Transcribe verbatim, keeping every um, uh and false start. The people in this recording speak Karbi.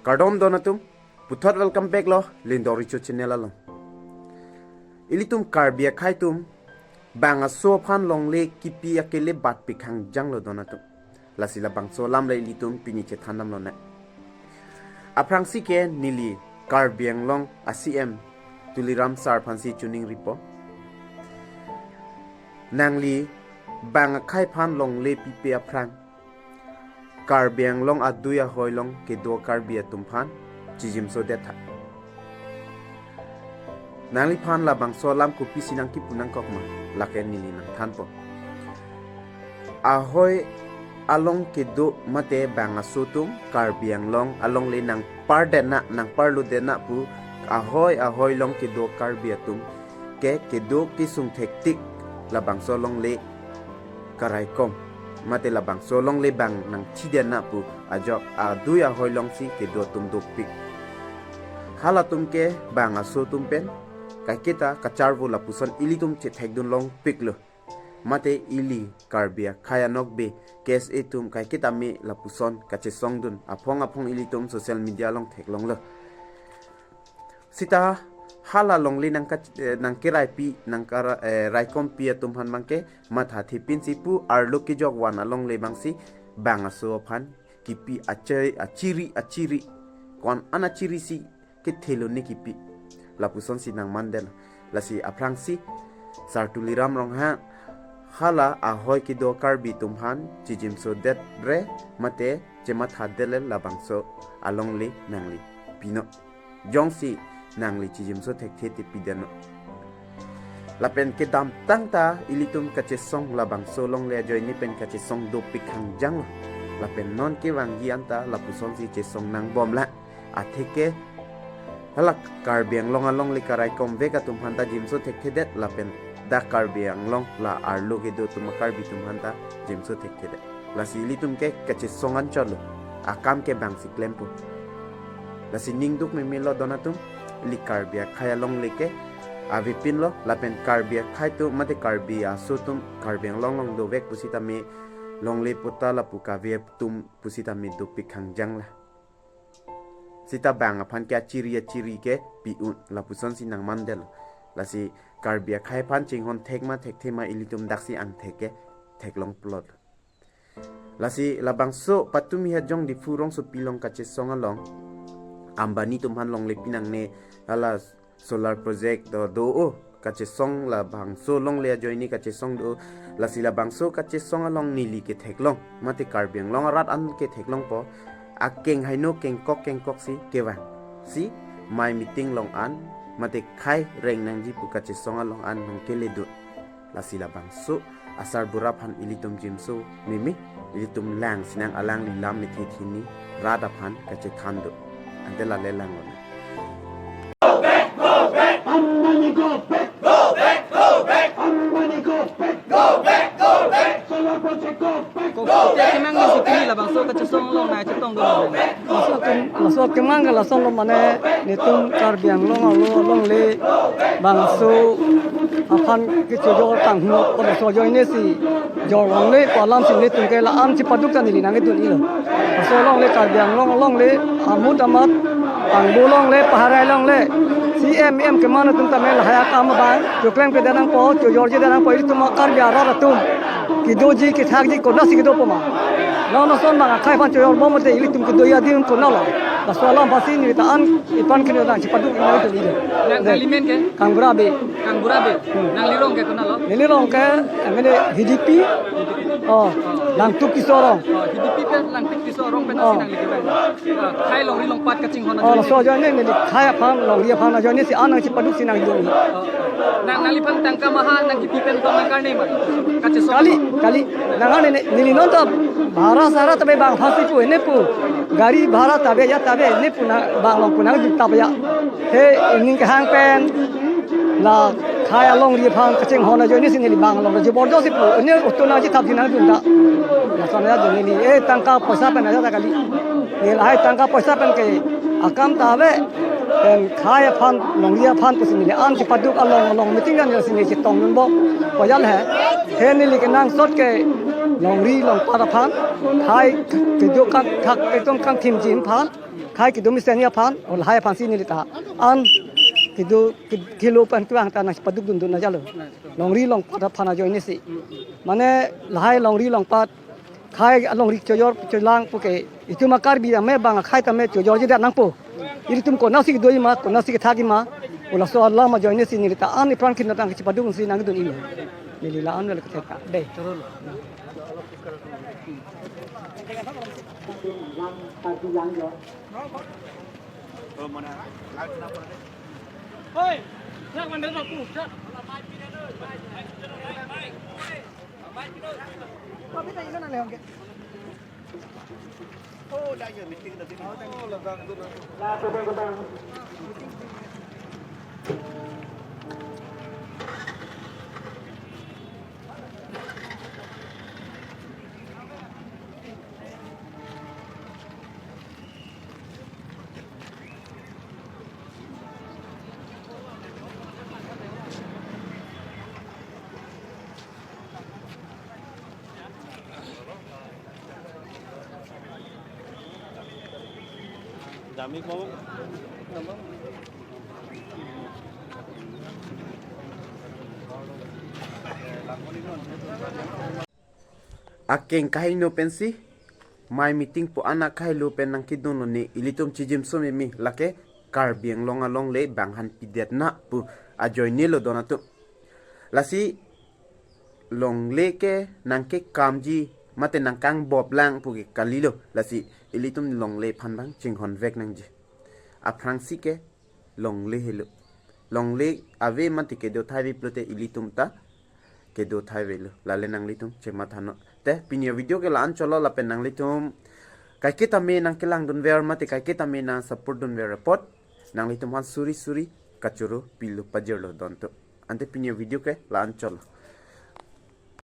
Kardom don atum, puthot welcome back lo Lindor Richo channel along. Ilitum Karbi akhei atum bang aso aphan longle kipi akele bat pikhang janglo don atum. Lasi labangso alam le ilitum pini chethan damlo na. Aphrangsi ke neli Karbi Anglong a C M Tuliram sir aphansi choningripo. Nangli bang akhei aphan longle pipe aphrang Karbi Anglong adui ahoi along kedo Karbi atum aphan chijimso detha. Nangliphan labangso alam kopisi nangkipu nangkok ma, lake neli nangthanpo. Ahoi along kedo mate bang aso atum Karbi Anglong alongle nangpar detna, nangparlo detna pu ahoi ahoi along kedo Karbi atum ke kedo kesung thektik labangso alongle karaikom mate labangso alongle bang nangthi detna pu ajok adui ahoi alongsi kedo atum dopik. Halatum ke bang aso atum pen kaiketa kacharvo lapuson ilitum chethekdun longpiklo. Mate ili Karbi akhei anokbe K S A atum kaiketa me lapuson kachesongdun aphong aphong ilitum social media along theklonglo. Sita hala longle nangka, eh, nangkeraipi, nangkara, eh, raikompi atum aphan abangke matha thepinsi pu arlo kejok van alongle abangsi bang aso aphan kipi achai, achiri, achiri. Ko-an an achirisi kethelo ne kipi. Lapusonsi nangmandetlo. Lasi aphrangsi Sar Tuliram Ronghang hala ahoi kedo Karbi atum aphan chijimso detre mate chematha detle labangso alongle nangli pinon. Jongsi nangli chijimso thekthe te pidetnon. Lapen kedamtang ta ilitum kachesong labangso alongle ajoine pen kachesong dopik khang janglo. Lapen non kevangji anta lapusonsi chesong nangbomlang. Atheke hala Karbi Anglong alongle karaikomvek atum aphanta jimso thekthedet lapen dak Karbi Anglong la arlo kedo atum Karbi atum aphanta jimso thekthedet. Lasi ilitum ke kachesong anchotlo. Akam ke bangsi klempo. Lasi ningduk memelo don atum, ili Karbi akhei alongle ke avepinlo lapen Karbi akhei atum mate Karbi aso atum Karbi Anglong along dovek pusitame longle pota lapu kave atum pusitame dopik khang janglo. Sita bang aphan ke achiri achiri ke pi-un lapusonsi nangmandetlo. Lasi Karbi akhei aphan chinghon thek ma thekthe ma ilitum daksi angthek ke theklongplot. Lasi labangso patumi het jong Diphu rongsopi along kachesong along Ambani atum aphan longle pinangne hala solar project do do o kachesong labangso alongle ajoine kachesong do. Lasi labangso kachesong along neli ketheklong mate Karbi Anglong arat an ketheklongpo. Akeng haino kengkok kengkok si kevang. Si mai meeting along an mate khei reng nangji pu kachesong along an nangkeledun. Lasi labangso asarbura aphan ilitum jimso meme, ilitum lang sinang alangli lam methe thini rat aphan kachethan do. Ante lale langlo na. Ambani go back! Go back! Go back! Ambani go back! Go back! Go back! Solar project go back! Kok kemang ni sipili labangso kachesong along na chetong do. Laso atum, laso kemang ke lason lo mane netum Karbi Anglong alo alongle bangso aphan kechojor tanghu ko laso ajoine si jorlongle ko alam si netum ke la-an chepaduk ta neli nangkedun-ilo. Laso alongle Karbi Anglong alongle amut amat pangbo longle paharai longle C M M keman atum tame lahai akam abang chokleng pedet nangpo, chojorjedet nangpo, ilitum Karbi arat atum kedoji kethakji konatsi kedopo ma. Non ason bang akhei aphan chojorbom mate ilitum kedoji adin konatlo. Laso alam aphansi neli ta an iphan keno nang chepaduk nangkedun-ilo. Nang, nangli men ke? Kangbura Bey. Kangbura Bey. Hmm. Nangli rong ke konatlo? Neli rong ke, eh, mene Hidipi. Oh, Langtuk Tisso arong. Oh, Hidipi pen Langtuk Tisso arong pen, oh, si nangli kevang. Ah, khei longri longpat kachinghon ajoine. Oh, laso ajoine neli khei aphan longri aphan ajoine si an nangchepaduk si nangdun. Oh, oh. Nang, nangliphan tangka maha nangkipi pen tong nangkarne ma? Kachesong. Kali, kali. Nang ane ne, neli non ta bhara sara ta be bang aphansi pu, ne pu. Gari bhara ta be ya ta be, ne pu na bang along pu nangdun ta be ya. He, ning kehang pen la khei alongri aphan kachinghon ajoine si neli bang along jobordosti pu, ne auto nangchethapji nangdun ta. Lason ajoine neli, eh, tangka poisa pen ajat ta kali. Neli lahai tangka poisa pen ke akam ta ave, pen khei aphan, longri aphan pusi neli an chepaduk along along meeting kan si neli chetongdunbom. Pojal he, he neli kenangsot ke Longri longpat aphan, khei kedo kan thak kedo kan thim jim aphan, khei kedo mesen aphan, o lahai aphan si neli ta an kedo ke- kelo pen kevang ta nangpaduk dundun ajatlo. Longri longpat aphan ajoine si. Mane lahai longri longpat, khei alongri chojor cholang puke, itum a Karbi tame bang akhei tame chojorji det nangpo. Ilitum konatsi kedo ma, konatsi kethak ma, o laso alam ajoine si neli ta an ipran khin tang kachepaduk si nangdun imi. Neli la-an le kethek ta. Dei. Akeng kahingno pensi, mai meeting pu anak kahelo pen nangkedun lone ilitum chijim sumimi lake Karbi Anglong alongle bang han pidet na pu ajoine lo don atum. Lasi longle ke nangkekamji mate nangkangbop lang puke kalilo. Lasi ilitum longle aphan bang chinghon vek nangji. Aphrangsi ke longle helo. Longle ave mate kedo thai ave pulote ilitum ta kedo thai avelo. Lale nanglitum chematha non. Te pini avideo ke la-an cholo lapen nanglitum kaiketa me nangkelangdun ver mate kaiketa me nangsupport dun ver apot nanglitum aphan suri suri kachoro pilo pajirlo don atum. Ante pini avideo ke la-an cholo.